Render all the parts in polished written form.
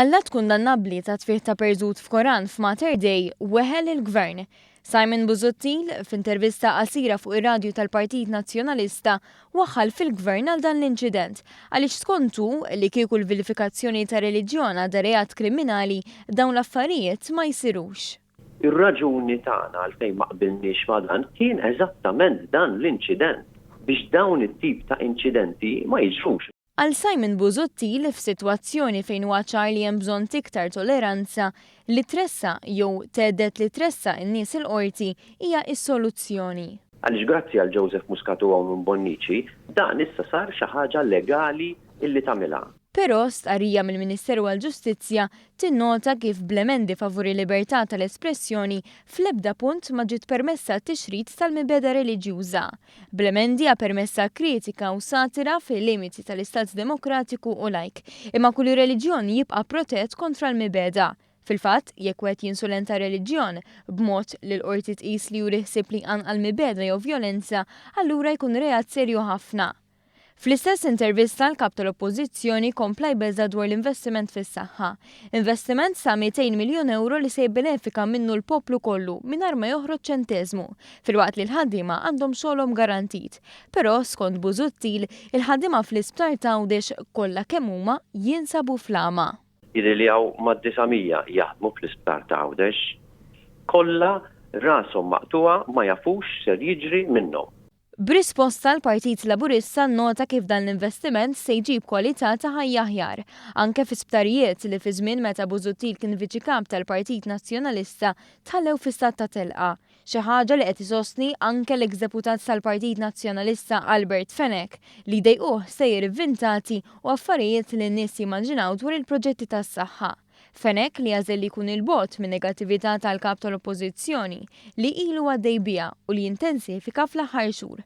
Għall-att kundannabbli ta' tfigħ ta' perżut f'Koran f'Mater Dei weħel il-Gvern. Simon Busuttil, f'intervista qasira fuq ir-radju tal-Partit Nazzjonalista, waħħal fil-Gvern għal dan l-inċident, għaliex skont hu, li kieku l-vilifikazzjoni ta' reliġjon għadha reat kriminali, dawn l-affarijiet ma jsirux. Ir-raġuni tagħna għalfejn ma qbilniex ma' dan kien eżattament dan l-inċident, biex dawn it-tip ta' inċidenti ma jiġrux. Għal Simon Busuttil, f'sitwazzjoni fejn huwa ċar li hemm bżonn t'iktar toleranza, li tressaq jew thedded li tressaq in-nies il-Qorti hija s-soluzzjoni. Għaliex grazzi għal Joseph Muscat u Owen Bonnici, dan issa sar xi ħaġa legali illi tagħmilha. Però, stqarrija mill-Ministeru għall-Ġustizzja tinnota kif bl-emendi favur il-libertà tal-espressjoni fl-ebda punt ma ġiet permessa t-tixrid tal-mibegħda reliġjuża. Bl-emendi ha permessa kritika u satira fil-limiti tal-istat demokratiku u lajk, imma kull reliġjon jibqa' protett kontra l-mibegħda. Fil-fatt, jekk wieħed jinsulenta reliġjon b'mod li l-qorti tqis li juri ħsieb li jqanqal mibegħda jew vjolenza, allura jkun reat serju ħafna. Fl-istess intervista l-Kap tal-Oppożizzjoni kompla jbeża' dwar l-investiment fis-saħħa. Investiment sa 200 miljun ewro li se jibbenefika minnu l-poplu kollu mingħajr ma joħroġ ċenteżmu, filwaqt li l-ħaddiema għandhom xogħolhom garantit. Però, skont Busuttil, il-ħaddiema fl-Isptar t'Għawdex kollha kemm huma jinsabu fl-għama. Jidhirli hawn mad-900 jaħdmu fl-Isptar t'Għawdex. Kollha rashom maqtugħa ma jafux x'ser jiġri minnhom. B'risposta l-Partit Laburista nnota kif dan l-investiment se jġib kwalità ta' ħajja aħjar, anke fi sptarijiet li fi żmien meta Busuttil kien Viċi Kap tal-Partit Nazzjonalista tħallew fi stat ta' telqa. Xi ħaġa li qed isostni anke l-eks Deputat tal-Partit Nazzjonalista Albert Fenech li jdejquh stejjer ivvintati u affarijiet li n-nies jimmaġinaw dwar il-proġetti tas-saħħa. Fenech li għażel li jkun 'il bogħod min-negattività tal-Kap tal-Oppożizzjoni li ilu għaddej biha u li intensifika fl-aħħar xhur.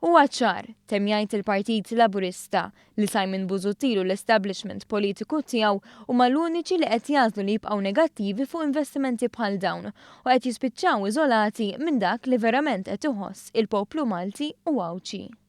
Huwa ċar, temm jgħid il-Partit Laburista, li Simon Busuttil u l-establishment politiku tiegħu huma l-uniċi li qed jagħżlu li jibqgħu negattivi fuq investimenti bħal dawn u qed jispiċċaw iżolati minn dak li verament qed iħoss il-poplu Malti u Għawdxi.